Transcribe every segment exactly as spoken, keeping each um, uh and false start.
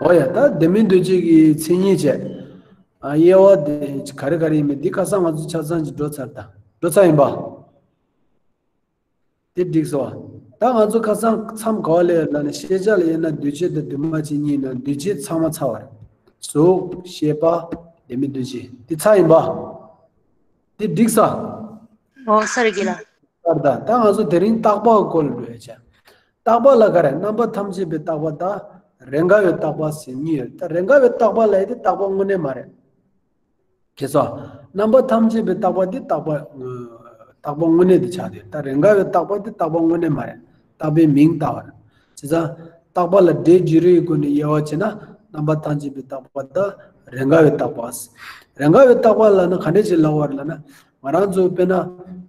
འོ་ཡ། ད་ལྡན་མིན་འདུ་བྱེད་ཀྱི་མཚན་ཉིད་བྱས། ཨ། དབྱེ་བ་དེ་ག་རེ་ག་རེ་ཡིན་མིན་འདི་ཁ་སང་ང་ཚོ་ཆ་ཚང་ཅིག་འགྲོ་ཚར། ད་འགྲོ་ཚར་ཡིན་པ། དེ་འགྲིག་སོང་། ད་ང་ཚོ་ཁ་སང་མཚམས་ག་བ་སླེབས་ལབ་ན། ཤེས་བྱ་ལ་དབྱེ་ན་འདུས་བྱས་དང་འདུས་མ་བྱས་གཉིས་ནང་འདུས་བྱས་ཚང་མ་ཚར་བ་རེད། གཟུགས། ཤེས་པ། ལྡན་མིན་འདུ་བྱེད་དེ་ཚར་ཡིན་པ། དེ་འགྲིག་ས། ཨོ་ས་རེད་གི་ལ། ད་ད་ང་ཚོ་དེ་རིང་རྟག་པ་གི་སྐོར་ལ་འགྲོ་ཡ་བྱ། རྟག་པ་ལ་ག་རེ། རྣམ་པ་ཐམས་ཅད་པའི་རྟག་པ་དང་རེས་འགའ་བའི་རྟག་པ་ཟེར་གཉིས་ཡོད། ད་རེས་འགའ་བའི་རྟག་པ་ལབ་ཡ་དེ་རྟག་པ་དངོས་གནས་མ་རེད། ཁྱེད་ཚོ། རྣམ་པ་ཐམས་ཅད་པའི་རྟག་པ་འདི་རྟག་པ། རྟག་པ་དངོས་གནས་དེ་ཆགས་ཏེ། ད་རེས་འགའ་བའི་རྟག་པ་འདི་རྟག་པ་དངོས་གནས་མ་རེད། རྟག་པའི་མིང་བཏགས་པ་རེད། བྱས་ཙང་རྟག་པ་ལ་སྒྲའི་བརྗོད་རིགས་སྒོ་ནས་དབྱེ་བ་ཕྱེ་ན། རྣམ་པ་ཐམས་ཅད་པའི་རྟག་པ་དང་རེས་འགའ་བའི་རྟག་པ། རེས་འགའ་བའི་རྟག་པ་ལབ་ན་ག་འདྲ་ཅིག་ལབ་པ་རེད་ལབ་ན། ང་རང་ཚོ་དཔེར་ན་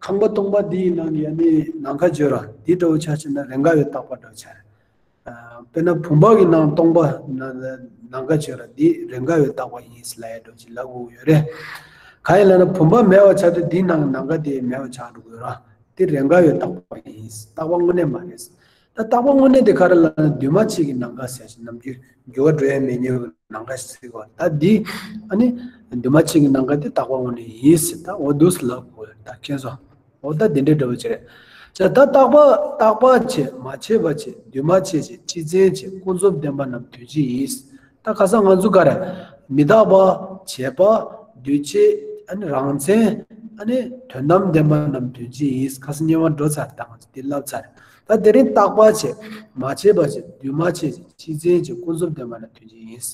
ཁང་པ་སྟོང་པ་འདིའི་ནང་གི་ཨ་ནི་ནམ་མཁའ་བརྗོད་ར་འདི་འདྲ་བོ་ཆ་བཞག་ན་རེས་འགའ་བའི་རྟག་པ་འདྲ་བོ་ཆགས་རེད། དཔེར་ན་བུམ་པ་གི་ནང་སྟོང་པ་ན་ནམ་མཁའ་བརྗོད་ར་འདི་རེས་འགའ་བའི་རྟག་པ་ཡིན་ལབ་ཡ་འདྲ་ཅིག་ལབ་དགོས་ཡོད་རེད། གང་ཡིན་ལབ་ན་བུམ་པ་མེད་པ་ཆགས་དུས་འདི་ནང་གི་ནམ་མཁའ་དེ་མེད་པ་ཆགས་འགྲོ་དགོས་ར། འདི་རེས་འགའ་བའི་རྟག་པ་ཡིན། རྟག་པ་དངོས་གནས་མ་རེད། ད་རྟག་པ་དངོས་གནས་དེ་ག་རེ་ལབ་ན་འདུས་མ་བྱས་ཀྱི་ནམ་མཁའ་ཟེར་ཞིང་ནམ་རྒྱུན་འགྱུར་བ་འགྲོ་ཡ་མེད་མཁན་གྱི་ནམ་མཁའ་ཟེར་གོ། ད་འདི་ཨ་ནི་འདུས་མ་བྱས་ཀྱི་ནམ་མཁའ་དེ་རྟག་པ་དངོས་གནས་ཡིན་ཟེར། ད་འོ་འདུག་སེ་ལབ་དགོས་ད་མཁྱེན་སོང་། འོ་ད་འདི་འདྲའི་འདྲ་བོ་ཅིག་རེད། ཅེས་ད་རྟག་པ་རྟག་པ་བྱས། མ་བྱས་པ་བྱས། འདུས་མ་བྱས་བྱས། སྤྱི་མཚན་བྱས། ཀུན་རྫོབ་བདེན་པ་རྣམས་དོན་སྤྱི་ཡིན། ད་ཁ་སང་ང་ཚོ་ག་རེ། མི་རྟག་པ། བྱས་པ། འདུས་བྱས། ཨ་ནི་རང་མཚན། ཨ་ནི་དོན་དམ་བདེན་པ་རྣམས་དོན་སྤྱི་ཡིན། ཁ་སང་སྔོན་མ་འགྲོ་ཚར། ད་ང་ཚོ་འདི་ལབ་ཚར། ད་དེ་རིང་རྟག་པ་བྱས། མ་བྱས་པ་བྱས། འདུས་མ་བྱས་བྱས། སྤྱི་མཚན་བྱས། ཀུན་རྫོབ་བདེན་པ་རྣམས་དོན་སྤྱི་ཡིན།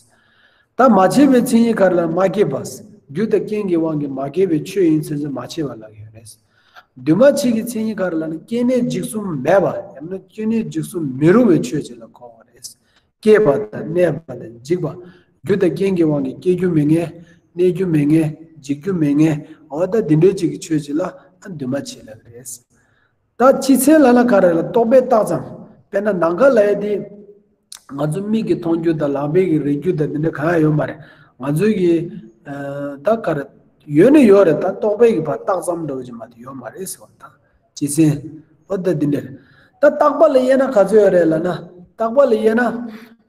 ད་མ་བྱས་པའི་མཚན་ཉིད་ག་རེ་ལབ་ན་མ་སྐྱེས་པ། རྒྱུ་དང་རྐྱེན་གྱི་དབང་གིས་མ་སྐྱེས་པའི་ཆོས་ཡིན་ཚུལ་མ་བྱས་པ་ལབ་ཡོད་རེད། འདུས་མ་བྱས་ཀྱི་མཚན་ཉིད་ག་རེ་ལབ་ན་སྐྱེས་གནས་འཇིག་གསུམ་མེད་པ། ཡང་ན་སྐྱེས་གནས་འཇིག་གསུམ་མི་རུང་བའི་ཆོས་ཅིག་ལ་གོ་བ་རེད། སྐྱེས་པ་དང་གནས་པ་དང་འཇིག་པ། རྒྱུ་དང་རྐྱེན་གྱི་དབང་གིས་སྐྱེ་རྒྱུ་མེད་མཁན། གནས་རྒྱུ་མེད་མཁན། འཇིག་རྒྱུ་མེད་མཁན། འོ་ད་འདི་འདྲའི་ཅིག་གི་ཆོས་ཅིག་ལ་ཨ་འདུས་མ་བྱས་ལབ་རེད། ད་སྤྱི་མཚན་ལབ་ན་ག་རེ་ལ་རྟོག་པས་བཏགས་ཙམ། དཔེར་ན་ནམ་མཁའ་ལབ་ཡ་དེ། ང་ཚོ་མིག་གིས་མཐོང་རྒྱུ་དང་ལག་པས་ཀྱིས་རེག་རྒྱུ་དང་དེ་འདྲ་གང་ཡང་ཡོད་མ་རེད། ང་ཚོའི་གི། ཨ། ད་ག་རེ། ཡོད་ནི་ཡོད་རེད། ད་རྟོག་པས་ཀྱིས་ཕར་བཏགས་ཙམ་འདྲ་བོ་ཅིག་མ་གཏོགས་ཡོད་མ་རེད་ཟེར་བ་དང་། སྤྱི་མཚན། འོ་ད་འདི་འདྲ་རེད། ད་རྟག་པ་ལ་དབྱེ་ན་ག་ཚོད་ཡོད་རེད་ལབ་ན། རྟག་པ་ལ་དབྱེ་ན།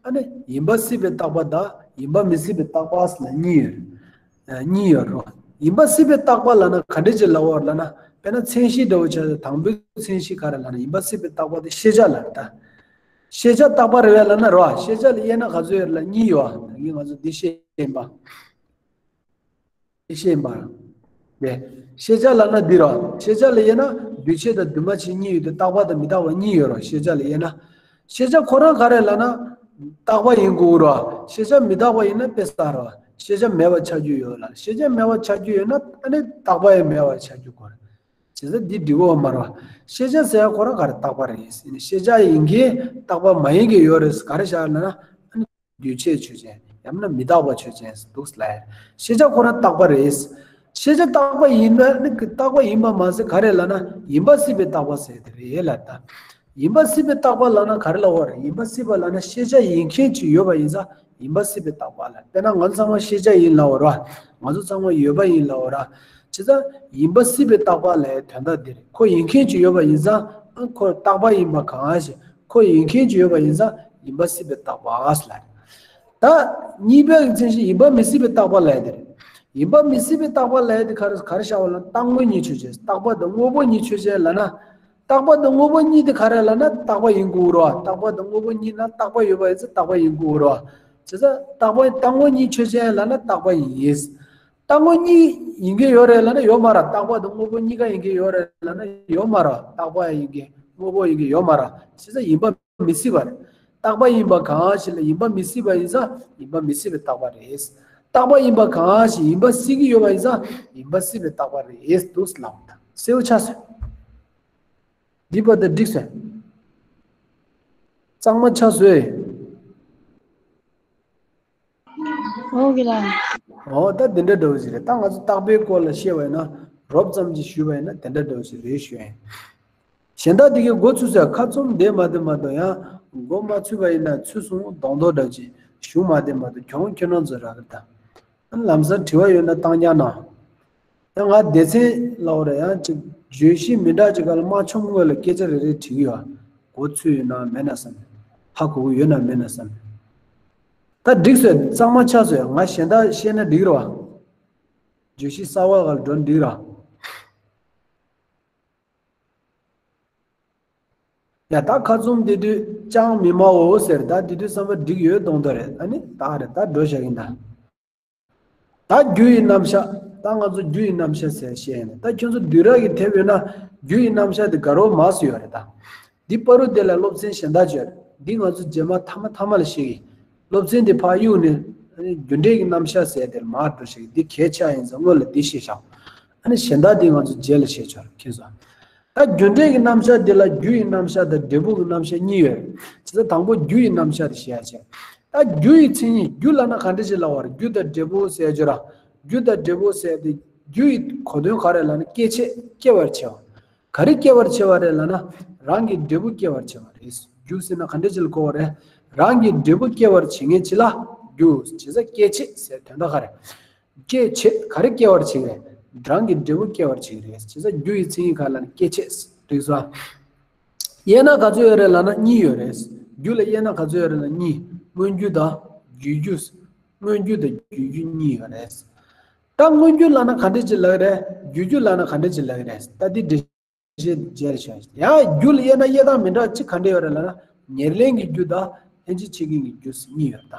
ཨ་ནི་ཡིན་པ་སྲིད་པའི་རྟག་པ་དང་ཡིན་པ་མི་སྲིད་པའི་རྟག་པ་ཟེར་ན་གཉིས་ཡོད་རེད། ཨ། གཉིས་ཡོད་རེད། ཡིན་པ་སྲིད་པའི་རྟག་པ་ལབ་ན་ག་འདྲ་ཅིག་ལབ་པ་རེད་ལབ་ན། དཔེར་ན་མཚན་གཞི་འདྲ་བོ་ཆགས་ཏེ་དང་པོའི་མཚན་གཞི་ག་རེ་ལབ་ན་ཡིན་པ་སྲིད་པའི་རྟག་པ་དེ་ཤེས་བྱ་ལབ་རེད་ད། ཤེས་བྱ་རྟག་པ་རེད་པས་ལབ་ན་རེད་པ། ཤེས་བྱ་ལ་དབྱེ་ན་ག་ཚོད་ཡོད་རེད་ལབ་ན་གཉིས་ཡོད་པ། ད་གིན་ང་ཚོ་འདི་བཤད་ཡིན་པ། འདི་བཤད་ཡིན་པ། དེ། ཤེས་བྱ་ལབ་ན་འདི་རེད་པ། ཤེས་བྱ་ལ་དབྱེ་ན་འདུས་བྱས་དང་འདུས་མ་བྱས་གཉིས་ཡོད་དེ་རྟག་པ་དང་མི་རྟག་པ་གཉིས་ཡོད་རེད་པ། ཤེས་བྱ་ལ་དབྱེ་ན། ཤེས་བྱ་ཁོ་རང་ག་རེ་ལབ་ན། རྟག་པ་ཡིན་དགོས་རེད་པ། ཤེས་བྱ་མི་རྟག་པ་ཡིན་ན་དཔེ་ཟ་རེད་པ། ཤེས་བྱ་མེད་པ་ཆགས་རྒྱུ་ཡོད་ལ། ཤེས་བྱ་མེད་པ་ཆགས་རྒྱུ་ཡོད་ན་ཨ་ནི་རྟག་པ་ཡང་མེད་པ་ཆགས་རྒྱུ་དགོས་རེད། བྱས་ཙང་འདི་འགྲིག་གི་ཡོད་མ་རེད་པ། ཤེས་བྱ་ཟེར་ཡ་ཁོ་རང་ག་རེ་རྟག་པ་རེད། ཤེས་བྱ་ཡིན་མཁན་རྟག་པ་མ་ཡིན་མཁན་ཡོད་རེད། ག་རེ་བཞག་ལབ་ན། ཨ་ནི་འདུས་བྱས་ཆོས་ཅན། ཡང་ན་མི་རྟག་པ་ཆོས་ཅན་འདུག་ལབ་ཡ། ཤེས་བྱ་ཁོ་རང་རྟག་པ་རེད། ཤེས་བྱ་རྟག་པ་ཡིན་ན་ནི་རྟག་པ་ཡིན་པ་མ་ཟད་ག་རེ་ལབ་ན་ཡིན་པ་སྲིད་པའི་རྟག་པ་ཟེར་དེ་རེད་ལབ་ད། ཡིན་པ་སྲིད་པའི་རྟག་པ་ལབ་ན་ག་རེ་ལབ་པ་རེད། ཡིན་པ་སྲིད་པ་ལབ་ན་ཤེས་བྱ་ཡིན་མཁན་ཅིག་ཡོད་པ་ཡིན་ཙང་ཡིན་པ་སྲིད་པའི་རྟག་པ་ལབ། དཔེར་ན་ང་ཚོ་ཚང་མ་ཤེས་བྱ་ཡིན་ལབ་པ་རེད་པ། ང་ཚོ་ཚང་མ་ཡོད་པ་ཡིན་ལབ་པ་རེད་པ། བྱས་ཙང་ཡིན་པ་སྲིད་པའི་རྟག་པ་ལབ་ཡ་དོན་དག་འདི་རེད། ཁོ་ཡིན་མཁན་ཅིག་ཡོད་པ་ཡིན་ཙང་ཨ་ཁོ་རྟག་པ་ཡིན་པ་གང་ཞིག་ཁོ་ཡིན་མཁན་ཅིག་ཡོད་པ་ཡིན་ཙང་ཡིན་པ་སྲིད་པའི་རྟག་པ་ལབ། ད་གཉིས་པའི་མཚན་གཞི་ཡིན་པ་མི་སྲིད་པའི་རྟག་པ་ལབ་ཡ་དེ་རེད། ཡིན་པ་མི་སྲིད་པའི་རྟག་པ་ལབ་ཡ་དེ་ག་རེ་ག་རེ་བཞག་པ་ལབ་ན་རྟག་དངོས་གཉིས་ཆོས་ཅན། རྟག་པ་དང་དངོས་པོ་གཉིས་ཆོས་ཅན་ལབ་ན། རྟག་པ་དང་དངོས་པོ་གཉིས་དེ་ག་རེ་ལབ་ན་རྟག་པ་ཡིན་དགོས་རེད་པ། རྟག་པ་དང་དངོས་པོ་གཉིས་ན་རྟག་པ་ཡོད་པ་ཡིན་ཙང་རྟག་པ་ཡིན་དགོས་རེད་པ། བྱས་ཙང་རྟག་པ་རྟག་དངོས་གཉིས་ཆོས་ཅན་ལབ་ན་རྟག་པ་ཡིན། རྟག་དངོས་གཉིས་ཡིན་གྱི་ཡོད་རེད་ལབ་ན་ཡོད་མ་རེད། རྟག་པ་དང་དངོས་པོ་གཉིས་ཀ་ཡིན་གྱི་ཡོད་རེད་ལབ་ན་ཡོད་མ་རེད། རྟག་པ་ཡིན་གྱི་དངོས་པོ་ཡིན་གྱི་ཡོད་མ་རེད། བྱས་ཙང་ཡིན་པ་མི་སྲིད་པ་རེད། རྟག་པ་ཡིན་པ་གང་ཞིག་ལ་ཡིན་པ་མི་སྲིད་པ་ཡིན་ཙང་ཡིན་པ་མི་སྲིད་པའི་རྟག་པ་རེད། རྟག་པ་ཡིན་པ་གང་ཞིག་ཡིན་པ་སྲིད་ཀྱི་ཡོད་པ་ཡིན་ཙང་ཡིན་པ་སྲིད་པའི་རྟག་པ་རེད་འདུག་ལབ། ད་གསལ་པོ་ཆགས་སོང་། འདི་བར་དུ་འགྲིག་སོང་། གཙང་མ་ཆགས་སོང་། འོ་གི་ལ། འོ་ད་འདི་འདྲ་འདྲ་བོ་ཞིག་རེད། ད་ང་ཚོ་རྟག་པའི་སྐོར་ལ་བཤད་པ་ཡིན་ན་རོབ་ཙམ་ཅིག་ཞུས་པ་ཡིན་ན་དེ་འདྲ་འདྲ་བོ་ཞིག་རེད་ཞུ་ཡིན། གཞན་དག་འདི་གའི་འགོ་ཚུགས་ས་ཁ་བཙུམ་བསྡད་མ་བསྡད་མ་གཏོགས་ཡང་འགོ་མ་ཚུགས་པ་ཡིན་ན་ཚུད་སོང་གདོང་མདོག་འདྲ་ཅིག་ཞུ་མ་བསྡད་མ་གཏོགས་གྱོང་ཁྱོད་རང་ཚོ་རག་གི། ད་ལམ་སང་དྲི་བ་ཡོད་ན་བཏང་རྒྱག་གནང་། ཡང་ང་སྡེ་ཚན་ལབ་པ་རེད། ཡང་ཅིག་བརྗོད་གཞི་མི་འདྲ་ཅིག་སྒང་ལ་མ་མཆོམ་སྔོན་ལ་སྐད་ཆ་རེ་རེ་དྲི་གི་ཡོད། གོ་ཚོད་ཡོད་ན་མེད་ན་བསམ། ཧ་གོ་གི་ཡོད་ན་མེད་ན་བསམ། ད་འགྲིག་སོང་། གཙང་མ་ཆགས་སོང་། ང་གཞན་དག་བཤད་ན་འགྲིག་རེད་བ། བརྗོད་གཞི་གསར་བ་ག་ལ་འགྲོ་ན་འགྲིག་ར། ཡ་ད་ཁ་བཙུམ་དེ་དུས་ཅང་མི་སྨྲའོ་ཟེར། ད་དེ་དུས་བསམ་པ་འགྲིག་ཡོད་མདོག་མདོག་རེད། ཨ་ནི་ད་རེད། ད་འགྲོ་བཞག་གིན་ད། ད་རྒྱུ་ཡི་རྣམ་གཞག་ད་ང་ཚོ་རྒྱུ་ཡི་རྣམ་གཞག་ཟེར་བཤད་ཡིན། ད་ཁྱོད་ཚོ་བསྡུས་གྲྭ་གི་དེབ་ཡོད་ན་རྒྱུ་ཡི་རྣམ་གཞག་དེ་དགའ་རབ་མང་སུ་ཡོད་རེད་ད། འདི་བར་དུ་དེ་ལ་སློབ་ཚན་གཞན་དག་བརྗོད། འདི་ང་ཚོ་རྗེས་མ་མཐའ་མ་མཐའ་མ་ལ་བཤད་གི། སློབ་ཚན་འདི་ཕར་གཡུག་ནས་ཨ་ནི་རྒྱུ་འབྲས་ཀྱི་རྣམ་གཞག་ཟེར་དེར་མར་འགྲོ་བཤད་གི། འདི་གལ་ཆེ་ཡིན་ཙང་སྔོན་ལ་འདི་བཤད་བཞག་ཨ་ནི་གཞན་དག་འདི་ང་ཚོ་རྗེས་ལ་བཤད་ཆོག་མཁྱེན་སོང་། ད་རྒྱུ་འབྲས་ཀྱི་རྣམ་གཞག་འདི་ལ་རྒྱུ་ཡི་རྣམ་གཞག་དང་འབྲས་བུ་གི་རྣམ་གཞག་གཉིས་ཡོད། བྱས་ཙང་དང་པོ་རྒྱུ་ཡི་རྣམ་གཞག་དེ་བཤད་ཡ་བྱས། ད་རྒྱུ་ཡི་མཚན་ཉིད། རྒྱུ་ལབ་ན་ག་འདྲ་ཞིག་ལབ་པ་རེད། རྒྱུ་དང་འབྲས་བུ་ཟེར་རྒྱུ་ར། རྒྱུ་དང་འབྲས་བུ་ཟེར་དེ་རྒྱུ་ཡི་གོ་དོན་ག་རེ་ལབ་ན་སྐྱེད་བྱེད་སྐྱེ་བར་བྱེད་པ། ག་རེ་སྐྱེ་བར་བྱེད་པ་རེད་ལབ་ན་རང་གི་འབྲས་བུ་སྐྱེ་བར་བྱེད་པ་རེད། རྒྱུ་ཟེར་ན་ག་འདྲ་ཞིག་ལ་གོ་བ་རེད། རང་གི་འབྲས་བུ་སྐྱེ་བར་བྱེད་མཁན་ཅིག་ལ་རྒྱུ་བྱས་ཙང་སྐྱེད་བྱེད་ཟེར་དོན་དག་ག་རེད། སྐྱེད་བྱེད་ག་རེ་སྐྱེ་བར་བྱེད་རེད། རང་གི་འབྲས་བུ་སྐྱེ་བར་བྱེད་རེད། བྱས་ཙང་རྒྱུ་ཡི་མཚན་ཉིད་ག་ལབ་ན་སྐྱེད་བྱེད་རེད་སོ། དབྱེ་ན་ག་ཚོད་ཡོད་རེད་ལབ་ན་གཉིས་ཡོད་རེད། རྒྱུ་ལ་དབྱེ་ན་ག་ཚོད་ཡོད་རེད་ལབ་ན་གཉིས། སྔོན་རྒྱུ་དང་། རྒྱུད་རྒྱུ། སྔོན་རྒྱུ་དང་རྒྱུད་རྒྱུ་གཉིས་ཡོད་རེད། ད་སྔོན་རྒྱུ་ལབ་ན་ག་འདྲ་ཅིག་ལབ་རེད། རྒྱུད་རྒྱུ་ལབ་ན་ག་འདྲ་ཅིག་ལབ་རེད། ད་འདི་འགྲེལ་བཤད་རྒྱས་རེ་བྱ། ཡང་རྒྱུ་ལ་དབྱེ་ན་དབྱེ་སྟངས་མི་འདྲ་བ་གཅིག་ག་འདྲ་ཡོད་རེད་ལབ་ན་ཉེར་ལེན་གྱི་རྒྱུ་དང་ལྷན་ཅིག་བྱེད་མཁན་གྱི་རྒྱུ་ཟེར་གཉིས་ཡོད་ད།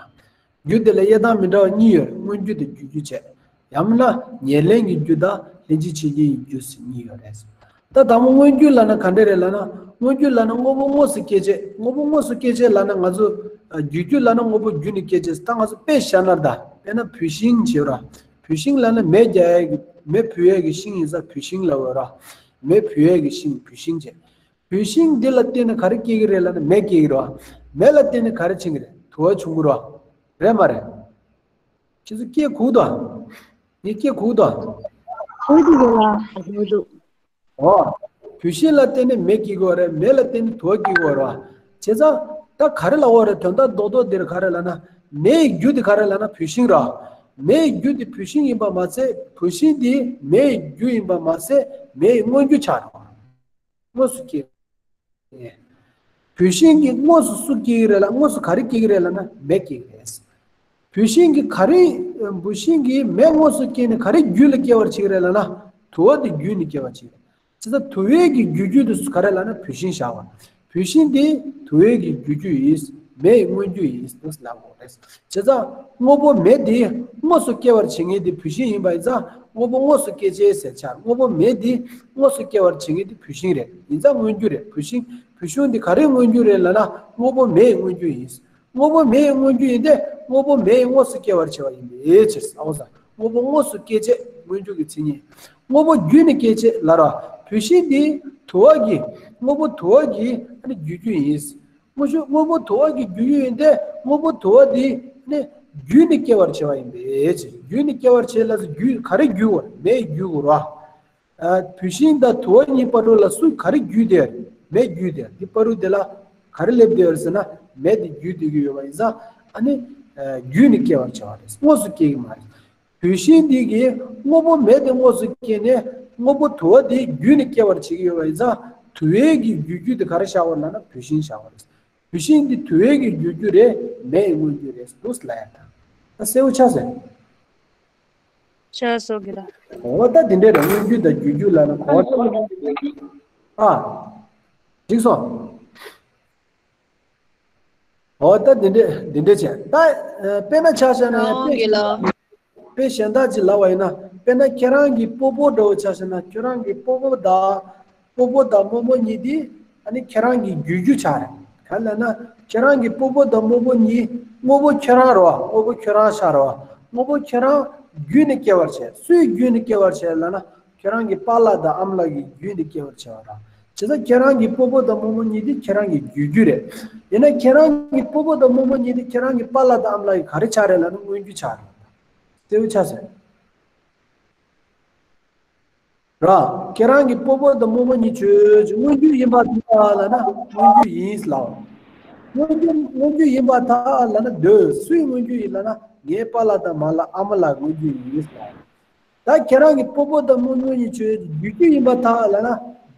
རྒྱུ་དེ་ལ་དབྱེ་སྟངས་མི་འདྲ་བ་གཉིས་ཡོད་རེད། སྔོན་རྒྱུ་དང་རྒྱུད་རྒྱུ་བྱས། ཡང་ན་ཉེར་ལེན་གྱི་རྒྱུ་དང་ལྷན་ཅིག་བྱེད་མཁན་གྱི་རྒྱུ་ཟེར་གཉིས་ཡོད་རེད། ད་དང་པོ་སྔོན་རྒྱུ་ལབ་ན་ག་འདྲ་རེད་ལབ་ན། སྔོན་རྒྱུ་ལབ་ན་དངོས་པོ་དངོས་སུ་སྐྱེད་བྱེད། དངོས་པོ་དངོས་སུ་སྐྱེད་བྱེད་ལབ་ན་ང་ཚོ་ཨ་རྒྱུད་རྒྱུ་ལབ་ན་དངོས་པོ་རྒྱུད་ནས་སྐྱེད་བྱེད། ད་ང་ཚོ་དཔེ་བཞག་ན་ད་དཔེར་ན་བུད་ཤིང་བྱེད་ར། བུད་ཤིང་ལབ་ན་མེ་རྒྱག་ཡས་ཀྱི་མེ་བུད་ཡས་ཀྱི་ཤིང་ཡིན་ཙང་བུད་ཤིང་ལབ་འོས་ར། མེ་བུད་ཡས་ཀྱི་ཤིང་བུད་ཤིང་བྱེད། བུད་ཤིང་འདི་ལ་བརྟེན་ནས་ག་རེ་སྐྱེ་གི་རེད་ལབ་ན་མེ་སྐྱེ་གི་རེད་བ། མེ་ལ་བརྟེན་ནས་ག་རེ་བྱུང་གི་རེད། དུ་བ་བྱུང་གི་རེད་བ། རེད་མ་རེད། ཁྱེད་ཚོ་སྐྱེ་གོ་གི་འདུག་ཨ། ངས་སྐྱེ་གོ་གི་འདུག་ཨ། གོ་གི་འདུག་ལ། གོ་གི་འདུག་ཨོ། བུད་ཤིང་ལ་བརྟེན་ནས་མེ་སྐྱེ་གི་རེད། མེ་ལ་བརྟེན་ནས་དུ་བ་སྐྱེ་གི་རེད་བ། བྱས་ཙང་ད་ག་རེ་ལབ་པ་རེད། དོན་དག་རྡོག་རྡོག་འདིར་ག་རེ་ལབ་ན། མེ་ཡི་རྒྱུ་དེ་ག་རེ་ལབ་ན་བུད་ཤིང་རེད་བ། མེ་ཡི་རྒྱུ་དེ་བུད་ཤིང་ཡིན་པ་མ་ཟད་བུད་ཤིང་དེ་མེ་ཡི་རྒྱུ་ཡིན་པ་མ་ཟད་མེ་ཡི་སྔོན་རྒྱུ་ཆགས་རེད་བ། དངོས་སུ་སྐྱེ། བུད་ཤིང་གི་དངོས་སུ་སུ་སྐྱེ་གི་རེད་ལ། དངོས་སུ་ག་རེ་སྐྱེ་གི་རེད་ལབ་ན་མེ་སྐྱེ་གི་རེད། བུད་ཤིང་གི་ག་རེ། བུད་ཤིང་གི་མེ་དངོས་སུ་སྐྱེས་ནས་ག་རེ་རྒྱུ་ལ་སྐྱེ་བར་བྱེད་ཀྱི་རེད་ལབ་ན་དུ་བ་དེ་རྒྱུ་ནས་སྐྱེ་བར་བྱེད་ཀྱི་རེད། བྱས་ཙང་དུ་བའི་གི་རྒྱུ་རྒྱུ་དེ་ག་རེ་ལབ་ན་བུད་ཤིང་བཞག་པ། བུད་ཤིང་དེ་དུ་བའི་གི་རྒྱུ་རྒྱུ་ཡིན། མེ་ཡི་སྔོན་རྒྱུ་ཡིན་ཟེར་ལབ་དགོས་རེད། བྱས་ཙང་དངོས་པོ་མེ་དེ་དངོས་སུ་སྐྱེ་བར་བྱེད་མཁན་དེ་བུད་ཤིང་ཡིན་པ་ཡིན་ཙང་དངོས་པོ་དངོས་སུ་སྐྱེ་བྱེད་ཟེར་ཆགས། དངོས་པོ་མེ་དེ་དངོས་སུ་སྐྱེ་བར་བྱེད་མཁན་དེ་བུད་ཤིང་རེད། ཡིན་ཙང་སྔོན་རྒྱུ་རེད། བུད་ཤིང་བུད་ཤིང་དེ་ག་རེ་སྔོན་རྒྱུ་རེད་ལབ་ན་དངོས་པོ་མེ་ཡི་སྔོན་རྒྱུ་ཡིན། དངོས་པོ་མེ་ཡི་སྔོན་རྒྱུ་ཡིན་ཏེ་དངོས་པོ་མེ་ཡིས་དངོས་སུ་སྐྱེ་བར་བྱེད་པ་ཡིན་པའི་ཕྱིར། ཨོ་ཟ། དངོས་པོ་དངོས་སུ་སྐྱེ་བྱེད་སྔོན་རྒྱུ་གི་མཚན་ཉིད། དངོས་པོ་རྒྱུ་ནི་སྐྱེ་བྱེད་ལབ་ར། བུད་ཤིང་འདི་དུ་བ་གི་དངོས་པོ་དུ་བ་གི་ཨ་ནི་རྒྱུ་རྒྱུ་ཡིན། དངོས་ཤུ་དངོས་པོ་དུ་བ་གི་རྒྱུ་རྒྱུ་ཡིན་ཏེ་དངོས་པོ་དུ་བ་འདི་ནི་རྒྱུ་ནི་སྐྱེ་བར་བྱེད་པ་ཡིན་པའི་ཕྱིར། རྒྱུ་ནི་སྐྱེ་བར་བྱེད་ལ་སོགས་རྒྱུ་ག་རེ་རྒྱུ་བར་མེ་ཡི་རྒྱུ་བར་བ། བུད་ཤིང་དང་དུ་བ་གཉིས་བར་དུ་ལ་སུ་ག་རེ་རྒྱུ་དེ་མེ་རྒྱུ་དེ་འདི་བར་དུ་དེ་ལ་ག་རེ་སླེབས་དེ་ཡོད་ཟེར་ན་མེ་དེ་རྒྱུ་དེ་གི་ཡོད་པ་ཡིན་ཙང་ཨ་ནི་རྒྱུ་ནི་སྐྱེ་བར་བྱ་བ་རེད། དངོས་སུ་སྐྱེ་གི་མ་རེད། བུད་ཤིང་འདི་གི་དངོས་པོ་མེ་དེ་དངོས་སུ་སྐྱེས་ནས་དངོས་པོ་དུ་བ་དེ་རྒྱུ་ནི་སྐྱེ་བར་བྱེད་ཀྱི་ཡོད་པ་ཡིན་ཙང་དུ་བའི་གི་རྒྱུ་རྒྱུ་དེ་ག་རེ་བཞག་པ་ལབ་ན་བུད་ཤིང་བཞག་པ་རེད། བུད་ཤིང་འདི་དུ་བའི་གི་རྒྱུ་རྒྱུ་རེད། མེ་ཡི་སྔོན་རྒྱུ་རེད་འདུག་ལ་ཡ་ད། ད་གསལ་བོ་ཆགས་ཟེར། ཤ་སོགས་ཀྱི་ལ། གོ་བ་ད་འདི་འདྲས་རེད། སྔོན་རྒྱུ་དང་རྒྱུ་རྒྱུ་ལ་ནི་གོ་བ། ཨ། འགྲིག་སོང་། གོ་བ་ད་འདི་འདྲས་འདི་འདྲས་བྱས་ད། དཔེར་ན་ཆ་བཞག་ན་རང་དབང་གི་ལ། དཔེ་གཞན་དག་ཅིག་ལབ་པ་ཡིན་ན་དཔེར་ན་ཁྱེད་རང་གི་སྤོ་སྤོ་འདྲ་བོ་ཆ་བཞག་ན་ཁྱོད་རང་གི་སྤོ་སྤོ་དང་། སྤོ་སྤོ་དང་རྨོ་མོ་གཉིས་དེ་ཨ་ནི་ཁྱེད་རང་གི་རྒྱུ་རྒྱུ་ཆགས་རེད། ག་ལབ་ན་ཁྱེད་རང་གི་སྤོ་སྤོ་དང་རྨོ་མོ་གཉིས་དངོས་པོ་ཁྱོད་རང་རེད་བ། དངོས་པོ་ཁྱོད་རང་ཤར་རེད་བ། དངོས་པོ་ཁྱོད་རང་བརྒྱུད་ནས་སྐྱེ་བར་བྱེད། སུའི་བརྒྱུད་ནས་སྐྱེ་བར་བྱེད་ལབ་ན་ཁྱེད་རང་གི་པཱ་ལགས་དང་ཨ་མ་ལགས་ཀྱི་བརྒྱུད་ནས་སྐྱེ་བར་བྱེད་པ་རེད། བྱས་ཙང་ཁྱེད་རང་གི་སྤོ་སྤོ་དང་རྨོ་མོ་གཉིས་དེ་ཁྱེད་རང་གི་རྒྱུ་རྒྱུ་རེད། ཡིན་ན་ཁྱེད་རང་གི་སྤོ་སྤོ་དང་རྨོ་མོ་གཉིས་དེ་ཁྱེད་རང་གི་པཱ་ལགས་དང་ཨ་མ་ལགས་ཀྱི་ག་རེ་ཆགས་རེད་ལབ་ན་སྔོན་རྒྱུ་ཆགས་རེད། གསལ་བོ་ཆགས་ཟེར། ར། ཁྱེད་རང་གི་སྤོ་སྤོ་དང་རྨོ་མོ་གཉིས་ཆོས་ཅིག་སྔོན་རྒྱུ་ཡིན་པར་ཐལ་ལབ་ན་སྔོན་རྒྱུ་ཡིན་ལབ། སྔོན་རྒྱུ་སྔོན་རྒྱུ་ཡིན་པར་ཐལ་ལབ་ན་འདོད། སུའི་སྔོན་རྒྱུ་ཡིན་ལབ་ན་ངའི་པཱ་ལགས་དང་མ་ལགས་ཨ་མ་ལགས་སྔོན་རྒྱུ་ཡིན་ལབ། ད་ཁྱེད་རང་གི་སྤོ་སྤོ་དང་རྨོ་མོ་གཉིས་ཆོས་ཅིག་རྒྱུ་རྒྱུ་ཡིན་པར་ཐལ་ལབ་ན་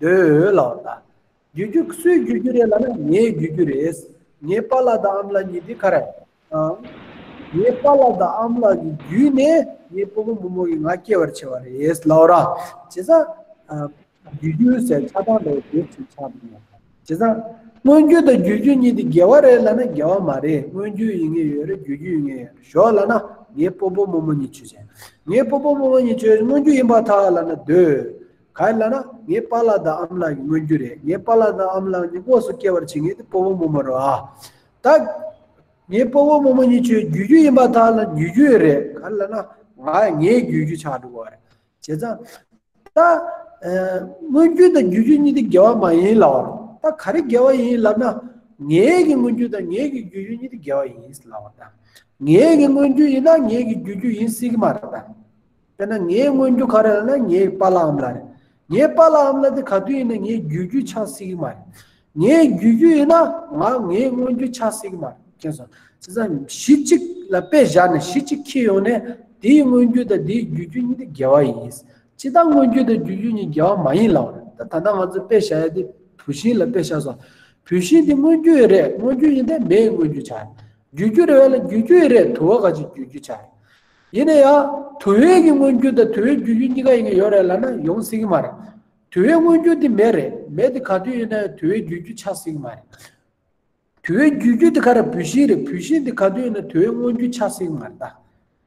འདོད་ལབ་ད། རྒྱུ་རྒྱུ་སུའི་རྒྱུ་རྒྱུ་རེད་ལབ་ན་ངའི་རྒྱུ་རྒྱུ་རེད། ངའི་པཱ་ལགས་དང་ཨ་མ་ལགས་གཉིས་དེ་ག་རེ། ཨ། ངའི་པཱ་ལགས་དང་ཨ་མ་ལགས་ཀྱི་བརྒྱུད་ནས་ངའི་སྤོ་བོ་རྨོ་མོ་གིས་ང་སྐྱེ་བར་བྱས་པ་རེད་ལབ་ར། བྱས་ཙང་། ཨ། རྒྱུ་རྒྱུ་ཟེར་ཆགས་སྡང་འདྲ་བོ་དེ་ཚོ་ཆགས་འདུག་བྱས་ཙང་། མངོན་རྒྱུ་དང་རྒྱུ་རྒྱུ་གཉིས་དེ་འགལ་བ་རེད་ལབ་ན་འགལ་བ་མ་རེད། མངོན་རྒྱུ་ཡིན་ངེས་ཡོད་རེད། རྒྱུ་རྒྱུ་ཡིན་ངེས་ཡོད་རེད། ཞོག་ལབ་ན་ངའི་སྤོ་བོ་རྨོ་མོ་གཉིས་ཆོས་ཅན། ངའི་སྤོ་བོ་རྨོ་མོ་གཉིས་ཆོས་མངོན་རྒྱུ་ཡིན་པར་ཐལ་ལབ་ན་འདོད། ག་རེ་ལབ་ན་ངའི་པཱ་ལགས་དང་ཨ་མ་ལགས་ཀྱི་མངོན་རྒྱུ་རེད། ངའི་པཱ་ལགས་དང་ཨ་མ་ལགས་གཉིས་དངོས་སུ་སྐྱེ་བར་བྱེད་མཁན་དེ་སྤོ་བོ་རྨོ་མོ་རེད་བ། ད། ངའི་སྤོ་བོ་རྨོ་མོ་གཉིས་ཆོས་རྒྱུ་རྒྱུ་ཡིན་པར་ཐལ་ལབ་ན་རྒྱུ་རྒྱུ་རེད། ག་རེ་ལབ་ན་ང་ངའི་རྒྱུ་རྒྱུ་ཆགས་འགྲོ་གི་རེད། བྱས་ཙང་། ད། ཨ། མངོན་རྒྱུ་དང་རྒྱུ་རྒྱུ་གཉིས་དེ་འགལ་བ་མ་ཡིན་ལབ་པ་རེད། ད་ག་རེ་འགལ་བ་ཡིན་ལབ་ན། ངའི་གི་མངོན་རྒྱུ་དང་ངའི་གི་རྒྱུ་རྒྱུ་གཉིས་དེ་འགལ་བ་ཡིན་ལབ་པ་རེད། ད། ངའི་གི་མངོན་རྒྱུ་ཡིན་ན་ངའི་གི་རྒྱུ་རྒྱུ་ཡིན་སྲིད་ཀྱི་མ་རེད་ད། དཔེར་ན་ངའི་མངོན་རྒྱུ་ག་རེ་ལབ་ན་ངའི་པཱ་ལགས་ཨ་མ་ལགས་རེད། ངའི་པཱ་ལགས་ཨ་མ་ལགས་དེ་ག་དུས་ཡིན་ན་ངའི་རྒྱུ་རྒྱུ་ཆགས་སྲིད་ཀྱི་མ་རེད། ངའི་རྒྱུ་རྒྱུ་ཡིན་ན་ང་ངའི་མངོན་རྒྱུ་ཆགས་སྲིད་ཀྱི་མ་རེད། མཁྱེན་སོང་། བྱས་ཙང་གཞི་གཅིག་ལ་དཔེ་བཞག་ནས་གཞི་གཅིག་འཁྱེར་ཡོང་ནས་དེའི་མངོན་རྒྱུ་དང་དེའི་རྒྱུ་རྒྱུ་གཉིས་དེ་འགལ་བ་ཡིན། སྤྱིར་བཏང་མངོན་རྒྱུ་དང་རྒྱུ་རྒྱུ་གཉིས་འགལ་བ་མ་ཡིན་ལབ་པ་རེད། ད་ད་ལྟ་ང་ཚོ་དཔེ་བཞག་ཡ་དེ་བུད་ཤིང་ལ་དཔེ་བཞག་སོང་། བུད་ཤིང་དེ་མངོན་རྒྱུ་ཡོད་རེད། མངོན་རྒྱུ་ཡིན་དེ་མེའི་མངོན་རྒྱུ་ཆགས། རྒྱུ་རྒྱུ་རེད་བས་ལ་རྒྱུ་རྒྱུ་ཡོད་རེད། དུ་བ་ག་ཅིག་རྒྱུ་རྒྱུ་ཆགས། ཡིན་ན་ཡང་དུ་བའི་གི་མངོན་རྒྱུ་དང་དུ་བའི་རྒྱུ་རྒྱུ་གཉིས་ཀ་ཡིན་གྱི་ཡོད་རེད་ལབ་ན་ཡོང་སྲིད་ཀྱི་མ་རེད། དུ་བའི་མངོན་རྒྱུ་དེ་མེ་རེད། མེ་དེ་ག་དུས་ཡིན་ན་དུ་བའི་རྒྱུ་རྒྱུ་ཆགས་སྲིད་ཀྱི་མ་རེད། དུ་བའི་རྒྱུ་རྒྱུ་དེ་ག་རེ་བུད་ཤིང་རེད། བུད་ཤིང་དེ་ག་དུས་ཡིན་ན་དུ་བའི་མངོན་རྒྱུ་ཆགས་སྲིད་ཀྱི་མ་རེད་ད།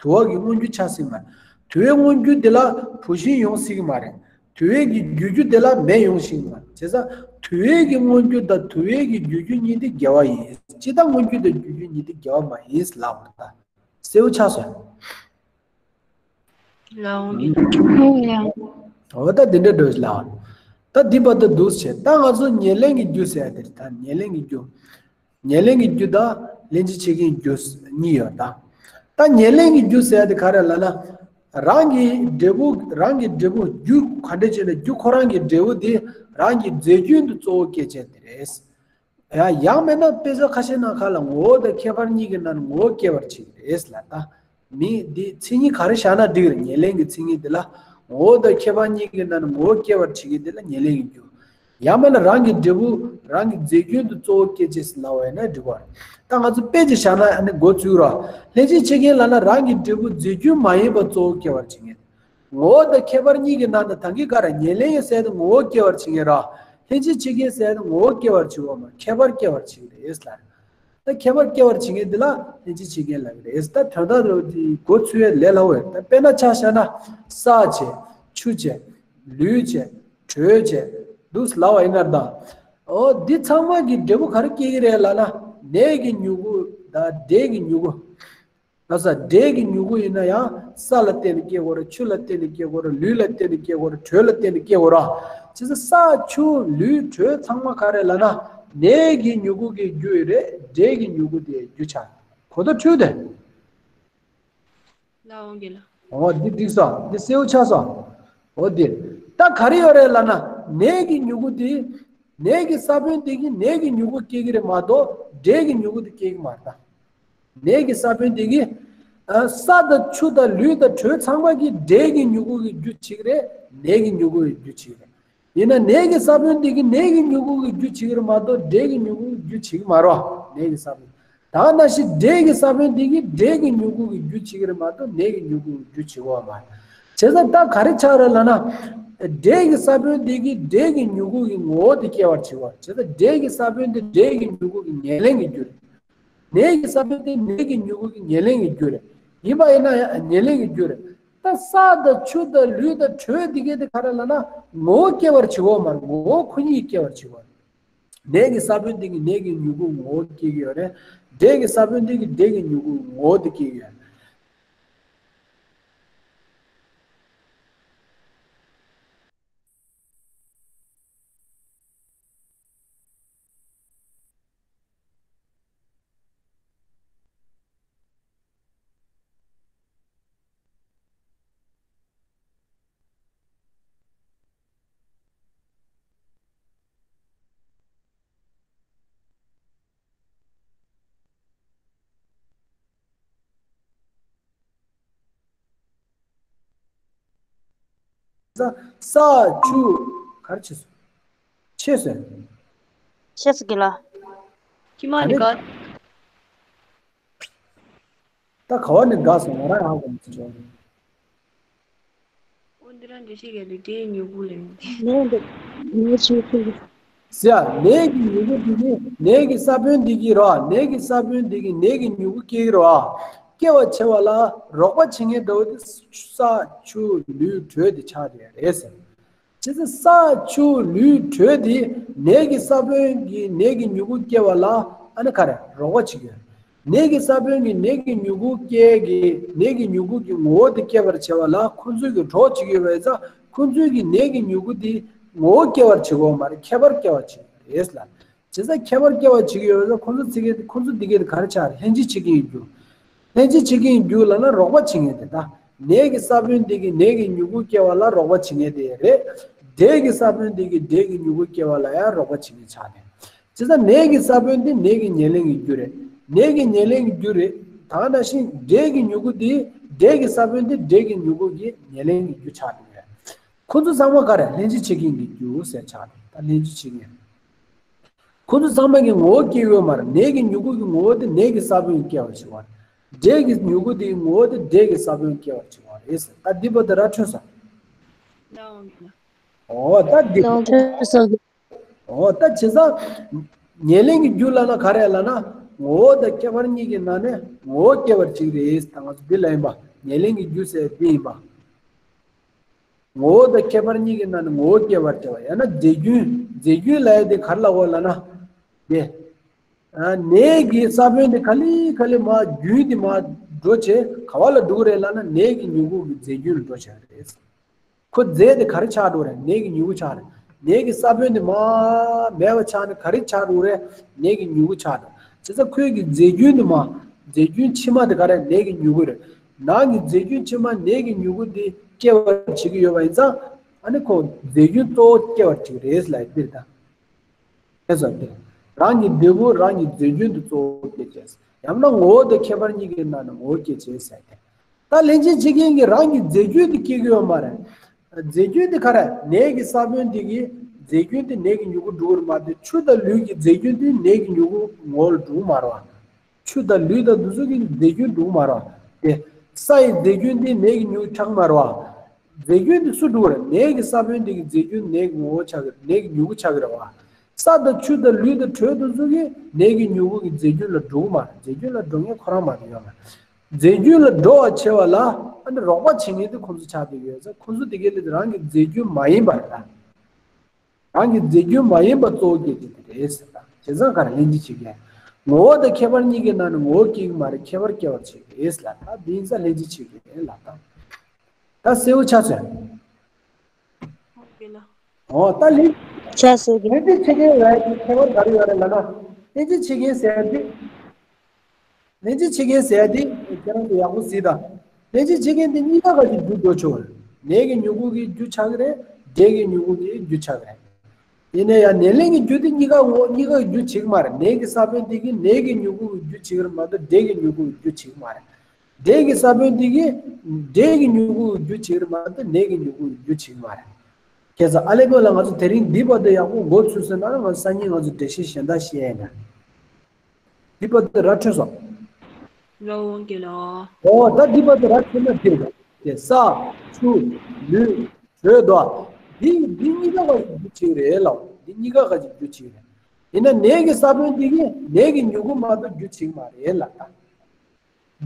དུ་བ་གི་མངོན་རྒྱུ་ཆགས་སྲིད་ཀྱི་མ་རེད། དུ་བའི་མངོན་རྒྱུ་དེ་ལ་བུད་ཤིང་ཡོང་སྲིད་ཀྱི་མ་རེད། དུ་བའི་གི་རྒྱུ་རྒྱུ་དེ་ལ་མེ་ཡོང་སྲིད་ཀྱི་མ་རེད། བྱས་ཙང་དུ་བའི་གི་མངོན་རྒྱུ་དང་དུ་བའི་གི་རྒྱུ་རྒྱུ་གཉིས་དེ་འགལ་བ་ཡིན། སྤྱིར་བཏང་མངོན་རྒྱུ་དང་རྒྱུ་རྒྱུ་གཉིས་དེ་འགལ་བ་མ་ཡིན་ལབ་པ་རེད་ད། གསལ་པོ་ཆགས་སོང་། ལའོ་གི། ཨོ་ད་འདི་འདྲ་འགྲོ་ལའོ། ད་འདི་བར་དུ་འདུག་བྱས། ད་ང་ཚོ་ཉེར་ལེན་གྱི་རྒྱུ་ཟེར་ཡ་དེ་རེད། ད་ཉེར་ལེན་གྱི་རྒྱུ། ཉེར་ལེན་གྱི་རྒྱུ་དང་ལྷན་ཅིག་བྱེད་མཁན་རྒྱུ་གཉིས་ཡོད་ད། ད་ཉེར་ལེན་གྱི་རྒྱུ་ཟེར་ཡ་དེ་ག་རེ་ལབ་ན། རང་གི་འབྲས་བུ་རང་གི་འབྲས་བུ་རྒྱུ་ག་འདྲ་བྱས་ན་རྒྱུ་ཁོ་རང་གི་འབྲས་བུ་དེ་རང་གི་རྫས་རྒྱུན་དུ་གཙོ་བོ་སྐྱེད་བྱེད་དེ་རེད། ཡང་ཡང་མིན་ན་དཔེ་ཆ་ཁ་ཤས་ནང་ཁ་ལ་ངོ་བོ་དང་ཁྱད་པར་གཉིས་ཀྱི་ནང་ནས་ངོ་བོ་སྐྱེ་བར་བྱེད་ཀྱི་རེད་ལབ་ད། མི་འདི་མཚན་ཉིད་ག་རེ་བཞག་ན་འགྲིག་རེད། ཉེར་ལེན་གྱི་མཚན་ཉིད་འདི་ལ་ངོ་བོ་དང་ཁྱད་པར་གཉིས་ཀྱི་ནང་ནས་ངོ་བོ་སྐྱེ་བར་བྱེད་ཀྱི་འདི་ལ་ཉེར་ལེན་གྱི་རྒྱུ། ཡང་མིན་ན་རང་གི་འབྲས་བུ་རང་གི་རྫས་རྒྱུན་དུ་གཙོ་བོ་སྐྱེད་བྱེད་ཟེར་ལབ་པ་ཡིན་ན་འགྲིག་པ་རེད། ད་ང་ཚོ་དཔེ་ཅིག་བཞག་ན་ཨ་ནི་མགོ་ཚོས་རོགས། ལྷན་ཅིག་བྱེད་མཁན་ལབ་ན་རང་གི་འབྲས་བུ་རྫས་རྒྱུན་མ་ཡིན་པ་གཙོ་བོ་སྐྱེ་བར་བྱེད་མཁན། ངོ་བོ་དང་ཁྱད་པར་གཉིས་ཀྱི་ནང་དུ་ད་གིན་ག་རེ་ཉེར་ལེན་ཡིན་ཟེར་དུས་ངོ་བོ་སྐྱེ་བར་བྱེད་མཁན་ར། ལྷན་ཅིག་བྱེད་མཁན་ཟེར་དུས་ངོ་བོ་སྐྱེ་བར་བྱེད་པ་མ་ཁྱད་པར་སྐྱེ་བར་བྱེད་ཀྱི་རེད་ལ། ད་ཁྱད་པར་སྐྱེ་བར་བྱེད་མཁན་འདི་ལ་ལྷན་ཅིག་བྱེད་མཁན་ལབ་ཀྱི་རེད། ད་དོན་དག་ལ་དེ་མགོ་ཚོས་ཡ་ལས་སླ་བོ་རེད། ད་དཔེར་ན་ཆ་བཞག་ན་ས་བྱས། ཆུ་བྱས། ལུད་བྱས། དྲོད་བྱས། འདུག་ལབ་པ་ཡིན་ན་ད། ཨོ་འདི་ཚང་མ་གི་འབྲས་བུ་ག་རེ་སྐྱེ་གི་རེད་ལབ་ན་ནས་ཀྱི་མྱུ་གུ་དང་འབྲས་ཀྱི་མྱུ་གུ། ལགས་སོ། འབྲས་ཀྱི་མྱུ་གུ་ཡིན་ན་ཡང་ས་ལ་བརྟེན་ནས་སྐྱེ་དགོས་རེད། ཆུ་ལ་བརྟེན་ནས་སྐྱེ་དགོས་རེད། ལུད་ལ་བརྟེན་ནས་སྐྱེ་དགོས་རེད། དྲོད་ལ་བརྟེན་ནས་སྐྱེ་དགོས་རེད། བྱས་ཙང་ས་ཆུ་ལུད་དྲོད་ཚང་མ་ག་རེ་ལབ་ན་ནས་ཀྱི་མྱུ་གུ་གི་རྒྱུ་ཡིན་རེད། འབྲས་ཀྱི་མྱུ་གུ་དེ་རྒྱུ་ཆགས། གོ་ཐོས་འདུག་དེ། ལའོ་གི་ལ། ཨོ་འདི་འགྲིག་སོང་། འདི་གསལ་པོ་ཆགས་སོང་། ཨོ་འདི། ད་ག་རེ་ཡོད་རེད་ལབ་ན་ནས་ཀྱི་མྱུ་གུ་དེ། ནས་ཀྱི་ས་བོན་དེ་གིས་ནས་ཀྱི་མྱུ་གུ་སྐྱེ་གི་རེད་མ་གཏོགས་འབྲས་ཀྱི་མྱུ་གུ་དེ་སྐྱེ་གི་མ་རེད་ད། ནས་ཀྱི་ས་བོན་དེ་གིས། ཨ། ས་དང་ཆུ་དང་ལུད་དང་དྲོད་ཚང་མ་གིས་འབྲས་ཀྱི་མྱུ་གུ་གི་རྒྱུ་བྱེད་ཀྱི་རེད། ནས་ཀྱི་མྱུ་གུ་གི་རྒྱུ་བྱེད་ཀྱི་རེད། ཡིན་ན་ནས་ཀྱི་ས་བོན་དེ་གིས་ནས་ཀྱི་མྱུ་གུ་གི་རྒྱུ་བྱེད་ཀྱི་རེད་མ་གཏོགས་འབྲས་ཀྱི་མྱུ་གུ་གི་རྒྱུ་བྱེད་ཀྱི་མ་རེད་པ། ནས་ཀྱི་ས་བོན། ད་ནང་བཞིན་འབྲས་ཀྱི་ས་བོན་དེ་གིས་འབྲས་ཀྱི་མྱུ་གུ་གི་རྒྱུ་བྱེད་ཀྱི་རེད་མ་གཏོགས་ནས་ཀྱི་མྱུ་གུ་གི་རྒྱུ་བྱེད་ཀྱི་ཡོད་མ་རེད། བྱས་ཙང་ད་ག་རེ་ཆགས་རེད་ལབ་ན། འབྲས་ཀྱི་ས་བོན་དེ་གིས་འབྲས་ཀྱི་མྱུ་གུ་གི་ངོ་བོ་དེ་སྐྱེ་བར་བྱེད་པ་རེད། བྱས་ཙང་འབྲས་ཀྱི་ས་བོན་དེ་འབྲས་ཀྱི་མྱུ་གུ་གི་ཉེར་ལེན་གྱི་རྒྱུ་རེད། ནས་ཀྱི་ས་བོན་དེ་ནས་ཀྱི་མྱུ་གུ་གི་ཉེར་ལེན་གྱི་རྒྱུ་རེད། ཡིན་པ་ཡིན་ན་ཡང་ཉེར་ལེན་གྱི་རྒྱུ་རེད། ད་ས་དང་ཆུ་དང་ལུད་དང་དྲོད་འདི་གས་དེ་ག་རེ་ལབ་ན་ངོ་བོ་སྐྱེ་བར་བྱེད་ཀྱི་ཡོད་མ་རེད། ངོ་བོ་ཁོ་གཉིས་སྐྱེ་བར་བྱེད་ཀྱི་ཡོད་རེད། ནས་ཀྱི་ས་བོན་འདི་གིས་ནས་ཀྱི་མྱུ་གུ་ངོ་བོ་སྐྱེ་གི་ཡོད་རེད། འབྲས་ཀྱི་ས་བོན་འདི་གིས་འབྲས་ཀྱི་མྱུ་གུ་ངོ་བོ་དེ་སྐྱེ་གི་ཡོད་རེད། ས། ས་ཆུ། ག་རེ་ཆེ་སོང་། ཆེ་སོང་། ཤེས་སུ་གི་ལ། ཁྱི་མ་ནི་ག་ག་རེ། ད་ག་བ་ནས་འགག་སོང་། ང་རང་ཧ་གོ་མི་ཆོག་འོ་འདི་རང་འདི་ཞིག་གི་ལུས་དེའི་མྱུ་གུ་ལེན། ནས་འདི་ནས་ཞིག་ཞིག་ཟེར་ཡ། ནད་ཀྱི་མྱུ་གུ་འདི་གིས་ནད་ཀྱི་ས་བོན་འདི་གིས་རོ། ནད་ཀྱི་ས་བོན་འདི་གིས་ནད་ཀྱི་མྱུ་གུ་སྐྱེ་གི་རོ། སྐྱེ་བར་བྱེད་པ་ལ་རོགས་པ་བྱེད་མཁན་འདྲ་བོ་དེ་ས་ཆུ་ལུད་དྲོད་དེ་ཆགས་བསྡད་རེད་ཟེར། བྱས་ཙང་ས་ཆུ་ལུད་དྲོད་དེ་ནད་ཀྱི་ས་བོན་གྱི་ནད་ཀྱི་མྱུ་གུ་སྐྱེ་བ་ལ་ཨ་ནི་ག་རེ་རོགས་པ་བྱེད་ཀྱི་ཡོད། ནད་ཀྱི་ས་བོན་གྱི་ནད་ཀྱི་མྱུ་གུ་སྐྱེ་གི་ནད་ཀྱི་མྱུ་གུ་གི་ངོ་བོ་དེ་སྐྱེ་བར་བྱེད་པ་ལ་ཁོ་ཚོས་ཀྱི་གྲོགས་བྱེད་ཀྱི་ཡོད་པ་ཡིན་ཙང་ཁོ་ཚོས་ཀྱི་ནད་ཀྱི་མྱུ་གུ་དེ་ངོ་བོ་སྐྱེ་བར་བྱེད་དགོས་མ་རེད། ཁྱད་པར་སྐྱེ་བར་བྱེད་ཀྱི་རེད་ལ། བྱས་ཙང་ཁྱད་པར་སྐྱེ་བར་བྱེད་ཀྱི་ཡོད་པ་ཡིན་ཙང་ཁོ་ཚོ་ཚིག་གི་ཁོ་ཚོ་འདི་གའི་ག་རེ་ཆགས་རེད། ལྷན་ཅིག་བྱེད་ཀྱི་ཡིན་རྒྱུ། ལྷན་ཅིག་བྱེད་ཀྱི་ཡིན་རྒྱུ་ལབ་ན་རོགས་པ་བྱེད་མཁན་དེ་ད། ནད་ཀྱི་ས་བོན་འདི་གིས་ནད་ཀྱི་མྱུ་གུ་སྐྱེ་བ་ལ་རོགས་པ་བྱེད་མཁན་དེ་རེད། འབྲས་ཀྱི་ས་བོན་འདི་གིས་འབྲས་ཀྱི་མྱུ་གུ་སྐྱེ་བ་ལ་ཡང་རོགས་པ་བྱེད་མཁན་ཆགས་ནས། བྱས་ཙང་ནད་ཀྱི་ས་བོན་འདི་ནད་ཀྱི་ཉེར་ལེན་གྱི་རྒྱུ་རེད། ནད་ཀྱི་ཉེར་ལེན་གྱི་རྒྱུ་རེད། ད་ག་ནང་བཞིན་འབྲས་ཀྱི་མྱུ་གུ་འདི་འབྲས་ཀྱི་ས་བོན་འདི་འབྲས་ཀྱི་མྱུ་གུ་གི་ཉེར་ལེན་གྱི་རྒྱུ་ཆགས་འདུག་རེད། ཁོ་ཚོ་ཚང་མ་ག་རེ་ལྷན་ཅིག་བྱེད་མཁན་གྱི་རྒྱུ་ཟེར་ཆགས་འདུག་ད་ལྷན་ཅིག་བྱེད་མཁན། ཁོ་ཚོ་ཚང་མ་གི་ངོ་བོ་སྐྱེ་ཡོད་མ་རེད། ནད་ཀྱི་མྱུ་གུ་གི་ངོ་བོ་དེ་ནད་ཀྱི་ས་བོན་སྐྱེ་བར་བྱེད་པ་རེད། འབྲས་ཀྱི་མྱུ་གུ་དེའི་ངོ་བོ་དེ་འབྲས་ཀྱི་ས་བོན་སྐྱེ་བར་བྱེད་པ་རེད་ཟེར། ད་འདི་བར་དུ་ར་འཕྲོད་སོང་། ལའང་གི་ལ། འོ་ད་འདི། ལའང་འཕྲོད་སོང་གི། འོ་ད་བྱས་ཙང་ཉེར་ལེན་གྱི་རྒྱུ་ལབ་ན་ག་རེ་ལབ་ན་ངོ་བོ་དང་ཁྱད་པར་གཉིས་ཀྱི་ནང་ནས་ངོ་བོ་སྐྱེ་བར་བྱེད་ཀྱི་རེད། ད་ང་ཚོ་འདི་ལ་ཡིན་པ་ཉེར་ལེན་གྱི་རྒྱུ་ཟེར་འདི་ཡིན་པ། ངོ་བོ་དང་ཁྱད་པར་གཉིས་ཀྱི་ནང་ནས་ངོ་བོ་སྐྱེ་བར་བྱ་བ་ཡང་ན་རྫས་རྒྱུན། རྫས་རྒྱུན་ལབ་ཡ་དེ་ག་རེ་ལབ་དགོས་ལབ་ན། དེ། ཨ། ནད་ཀྱི་ས་བོན་དེ་ག་ལེ་ག་ལེ་མར་རྒྱུན་དེ་མར་འགྲོ་བྱས་ག་བ་ལ་འགྲོ་གི་རེད་ལབ་ན་ནད་ཀྱི་མྱུ་གུ་གི་རྫས་རྒྱུན་ལ་འགྲོ་བྱ་གི་རེད། ཁོ་རྫས་དེ་ག་རེ་ཆགས་འགྲོ་རེད། ནད་ཀྱི་མྱུ་གུ་ཆགས་རེད། ནད་ཀྱི་ས་བོན་དེ་མར་མེད་པ་ཆགས་ནས་ག་རེ་ཆགས་འགྲོ་རེད། ནད་ཀྱི་མྱུ་གུ་ཆགས་འགྲོ། བྱས་ཙང་ཁོའི་གི་རྫས་རྒྱུན་དེ་མར་རྫས་རྒྱུན་ཕྱི་མ་དེ་ག་རེ་ནད་ཀྱི་མྱུ་གུ་རེད། ནང་གི་རྫས་རྒྱུན་ཕྱི་མ་ནད་ཀྱི་མྱུ་གུ་དེ་སྐྱེ་བར་བྱེད་ཀྱི་ཡོད་པ་ཡིན་ཙང་ཨ་ནི་ཁོ་རྫས་རྒྱུན་གཙོ་བོ་སྐྱེ་བར་བྱེད་ཀྱི་རེད་ལབ་ཡ་འདི་རེད་ད། ཨེ་ཟེར་ཏེ། རང་གི་འབྲས་བུ་རང་གི་རྫས་རྒྱུན་དུ་གཙོ་བོ་སྐྱེ་བྱས། ཡང་ན་ངོ་བོ་དང་ཁྱད་པར་གཉིས་ཀྱི་ནང་ནས་ངོ་བོ་སྐྱེ་བྱས་ཟེར་ཏེ། ད་ལྷན་ཅིག་བྱེད་མཁན་གྱི་རང་གི་རྫས་རྒྱུན་དེ་སྐྱེ་གི་ཡོད་མ་རེད། རྫས་རྒྱུན་དེ་ག་རེ། ནད་ཀྱི་ས་བོན་དེ་གི་རྫས་རྒྱུན་དེ་ནད་ཀྱི་མྱུ་གུ་འགྲོ་གི་རེད་མ་གཏོགས་ཆུ་དང་ལུད་ཀྱི་རྫས་རྒྱུན་དེ་ནད་ཀྱི་མྱུ་གུ་ངོ་བོ་ལ་འགྲོ་གི་མ་རེད་བ། ཆུ་དང་ལུད་དང་འདི་ཚོ་གི་རྫས་རྒྱུན་འགྲོ་གི་མ་རེད་བ། དེ། ས་ཡི་རྫས་རྒྱུན་དེ་ནད་ཀྱི་མྱུ་གུ་ཆགས་མ་རེད་བ། རྫས་རྒྱུན་དེ་སུ་འགྲོ་གི་རེད། ནད་ཀྱི་ས་བོན་དེ་གི་རྫས་རྒྱུན་ནད་ཀྱི་ངོ་བོ་ཆགས་ཀྱི་རེད། ནད་ཀྱི་མྱུ་གུ་ཆགས་ཀྱི་རེད་བ། ས་དང་ཆུ་དང་ལུད་དང་དྲོད་དེ་ཚོ་གིས་ནད་ཀྱི་མྱུ་གུ་གི་རྫས་རྒྱུན་ལ་འགྲོ་གི་མ་རེད། རྫས་རྒྱུན་ལ་འགྲོ་མཁན་ཁོ་རང་མ་གཏོགས་ཡོད་མ་རེད། རྫས་རྒྱུན་ལ་འགྲོ་བར་བྱེད་པ་ལ་ཨ་ནི་རོགས་པ་བྱེད་མཁན་དེ་ཁོ་ཚོ་ཆགས་བསྡད་ཡོད་ཙང་ཁོ་ཚོ་དེ་གའི་ལས་དེ་རང་གི་རྫས་རྒྱུན་མ་ཡིན་པ་རེད་ད། རང་གི་རྫས་རྒྱུན་མ་ཡིན་པ་གཙོ་བོ་སྐྱེ་རྒྱུ་དེ་རེད་ཟེར་ད། བྱས་ཙང་ག་རེ་ལྷན་ཅིག་བྱེད་མཁན། ངོ་བོ་དང་ཁྱད་པར་གཉིས་ཀྱི་ནང་ནས་ངོ་བོ་སྐྱེ་གི་མ་རེད། ཁྱད་པར་སྐྱེ་བར་བྱེད་ཀྱི་རེད་ལབ་ད། འདི་ཡིན་ཙང་ལྷན་ཅིག་བྱེད་ཀྱི་རེད་ལབ་ད། ད་གསལ་བོ་ཆགས་སོང་། ཨོ་ད་ལྷན། ཆགས་སོང་གི། ལྷན་ཅིག་བྱེད་མཁན་ལབ་ཡ་དེ་ཁྱད་པར་ག་རེ་ཡོད་རེད་ལབ་ན། ལྷན་ཅིག་བྱེད་མཁན་ཟེར་ཡ་དེ། ལྷན་ཅིག་བྱེད་མཁན་ཟེར་ཡ་དེ་ཁྱེད་རང་ཚོ་ཡག་པོ་གཟིགས་དང་། ལྷན་ཅིག་བྱེད་མཁན་དེ་གཉིས་ཀ་ག་གི་རྒྱུ་འགྲོ་ཆོག་རེད། ནད་ཀྱི་མྱུ་གུ་གི་རྒྱུ་ཆགས་ཀྱི་རེད། འབྲས་ཀྱི་མྱུ་གུ་གི་རྒྱུ་ཆགས་ཀྱི་རེད། ཡིན་ན་ཡང་ནད་ལེན་གྱི་རྒྱུ་དེ་གཉིས་ཀ་ངོ་གཉིས་ཀ་གི་རྒྱུ་བྱེད་ཀྱི་མ་རེད། ནད་ཀྱི་ས་བོན་དེ་གིས་ནད་ཀྱི་མྱུ་གུ་གི་རྒྱུ་བྱེད་ཀྱི་རེད་མ་གཏོགས་འབྲས་ཀྱི་མྱུ་གུ་གི་རྒྱུ་བྱེད་ཀྱི་མ་རེད། འབྲས་ཀྱི་ས་བོན་དེ་གིས་འབྲས་ཀྱི་མྱུ་གུ་གི་རྒྱུ་བྱེད་ཀྱི་རེད་མ་གཏོགས་ནད་ཀྱི་མྱུ་གུ་གི་རྒྱུ་བྱེད་ཀྱི་མ་རེད། ཁྱེད་ཚོ་ཨ་ལེ་གོ་ལ་ང་ཚོ་དེ་རིང་འདི་བར་དུ་ཡག་པོ་མགོ་ཚོས་སོང་ན་ང་ཚོ་སང་ཉིན་ང་ཚོ་འགྲེལ་བཤད་གཞན་དག་བཤད་ཡིན་ན། འདི་བར་དུ་ར་འཕྲོད་སོང་། ལོ་འོང་གི་ལོ། ཨོ་ད་འདི་བར་དུ་ར་འཕྲོད་ན་འདི་རེད། དེ་ས། ཆུ། ལུད། དྲོད་དོ། འདི་འདི་གཉིས་ཀ་ག་གི་རྒྱུ་བྱེད་རེད་ལོ། འདི་གཉིས་ཀ་ག་གི་རྒྱུ་བྱེད་རེད། ཡིན་ན་ནད་ཀྱི་ས་བོན་འདི་གིས་ནད་ཀྱི་མྱུ་གུ་མ་གཏོགས་རྒྱུ་བྱེད་མ་རེད་ལ་ད།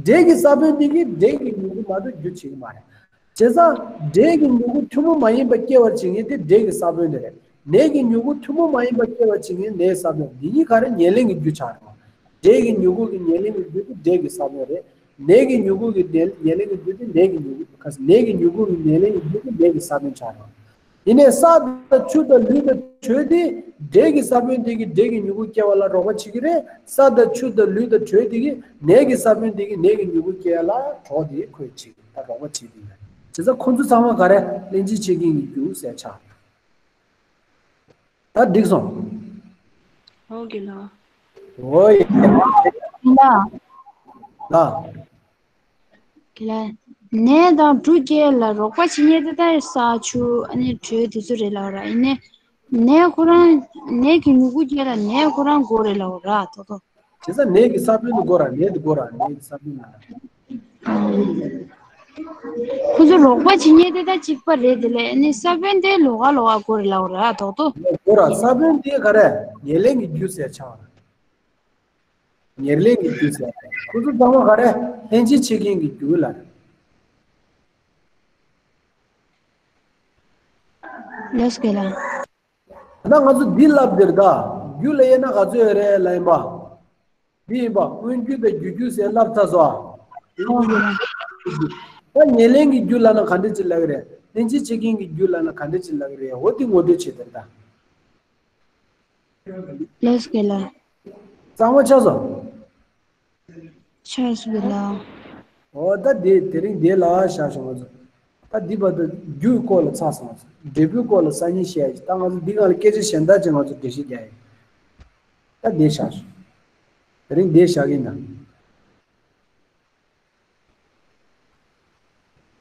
འབྲས་ཀྱི་ས་བོན་འདི་གིས་འབྲས་ཀྱི་མྱུ་གུ་མ་གཏོགས་རྒྱུ་བྱེད་ཀྱི་མ་རེད། བྱས་ཙང་འབྲས་ཀྱི་མྱུ་གུ་ཐུན་མོང་མ་ཡིན་པ་སྐྱེ་བར་བྱེད་མཁན་དེ་འབྲས་ཀྱི་ས་བོན་དེ་རེད། ནད་ཀྱི་མྱུ་གུ་ཐུན་མོང་མ་ཡིན་པ་སྐྱེ་བར་བྱེད་མཁན་ནད་ས་བོན། འདི་གཉིས་ག་རེ་ཉེར་ལེན་གྱི་རྒྱུ་ཆགས་རེད། འབྲས་ཀྱི་མྱུ་གུ་གི་ཉེར་ལེན་གྱི་རྒྱུ་དེ་འབྲས་ཀྱི་ས་བོན་རེད། ནད་ཀྱི་མྱུ་གུ་གི་ཉེར་ཉེར་ལེན་གྱི་རྒྱུ་དེ་ནད་ཀྱི་མྱུ་གུ་ཁ་ནད་ཀྱི་མྱུ་གུ་གི་ཉེར་ལེན་གྱི་རྒྱུ་དེ་ནད་ཀྱི་ས་བོན་ཆགས་རེད། ཡིན་ནའི་ས་དང་ཆུ་དང་ལུད་དང་དྲོད་དེ་འབྲས་ཀྱི་ས་བོན་དེ་གིས་འབྲས་ཀྱི་མྱུ་གུ་སྐྱེ་བ་ལ་རོགས་པ་བྱེད་ཀྱི་རེད། ས་དང་ཆུ་དང་ལུད་དང་དྲོད་དེ་གིས་ནད་ཀྱི་ས་བོན་དེ་གིས་ནད་ཀྱི་མྱུ་གུ་སྐྱེ་ཡ་ལ་གྲོགས་དེ་ཁོས་བྱེད་ཀྱི་ད་རོགས་པ་བྱེད་ཀྱི་ཡོད། བྱས་ཙང་ཁོང་ཚོ་ཚང་མ་ག་རེ་ལྷན་ཅིག་བྱེད་མཁན་གྱི་རྒྱུ་ཟེར་ཆགས། ད་འགྲིག་སོང་། ཨོ་ཀེ་ལགས། ཨོ་ཡེ། ལགས། ལགས། ཀེ་ལགས། ནད་དང་འབྲུ་སྐྱེ་ལ་རོགས་པ་བྱེད་མཁན་དེ་ད་ས་ཆུ་ཨ་ནི་དྲོད་དེ་ཚོ་རེད་ལབ་ར། ཡིན་ནའི་ ནས་ཁོ་རང་ནས་ཀྱི་མྱུ་གུ་རྒྱས་ལ་ནས་ཁོ་རང་དགོས་རེད་ལབ་ར་ཏོག་ཏོ། བྱས་ཙང་ནས་ཀྱི་ས་བོན་དུ་དགོས་ར་ནས་དུ་དགོས་ར་ནས་ཀྱི་ས་བོན་ལ། ཁོ་ཚོ་རོགས་པ་བྱེད་མཁན་དེ་ད་གཅིག་པ་རེད་དེ་ལས་ནི་ས་བོན་དེ་ལོགས་ཀ་ལོགས་ཀ་དགོས་རེད་ལབ་ར་ཏོག་ཏོ། དགོས་ར་ས་བོན་དེ་ག་རེ་ཉེར་ལེན་གྱི་རྒྱུ་ཟེར་ཆགས་ར། ཉེར་ལེན་གྱི་རྒྱུ་ཟེར། ཁོ་ཚོ་ཚང་མ་ག་རེ་ལྷན་ཅིག་བྱེད་མཁན་གྱི་རྒྱུ་ལ། ལོས་ཀེ་ལ། ད་ང་ཚོ་འདི་ལབ་འདིར་ད་རྒྱུ་ལ་དབྱེ་ན་ག་ཚོད་ཡོད་རེད་ལ་ཡིན་པ། འདི་ཡིན་པ་སྔོན་རྒྱུ་དང་རྒྱུ་རྒྱུ་ཟེར་ལབ་ཚར་སོང་ཨ། ད་ཉེར་ལེན་གྱི་རྒྱུ་ལབ་ན་ག་འདྲ་ཅིག་ལབ་ཀྱི་རེད། ལྷན་ཅིག་བྱེད་མཁན་གྱི་རྒྱུ་ལབ་ན་ག་འདྲ་ཅིག་ལབ་ཀྱི་རེད། འོ་དེ་ངོ་སྤྲོད་བྱེད་འདིར་ད། ལོས་ཀེ་ལ། གཙང་མ་ཆགས་སོང་། ཆགས་སོང་གི་ལ། འོ་ད་དེ་དེ་རིང་དེ་ལ་བཞག་ཞོག་ང་ཚོ། ད་འདི་བར་དུ་རྒྱུའི་སྐོར་ལ་ཚར་སོང་ང་ཚོ། འབྲས་བུའི་སྐོར་ལ་སང་ཉིན་བཤད་ཀྱི་ད་ང་ཚོ་འདི་སྒང་ལ་སྐད་ཆ་གཞན་དག་ཅིག་ང་ཚོ་འགྲེལ་བཤད་རྒྱག་ཡིན། ད་དེ་བཞག་ཞོག་དེ་རིང་དེ་བཞག་གི་ཡིན་ད།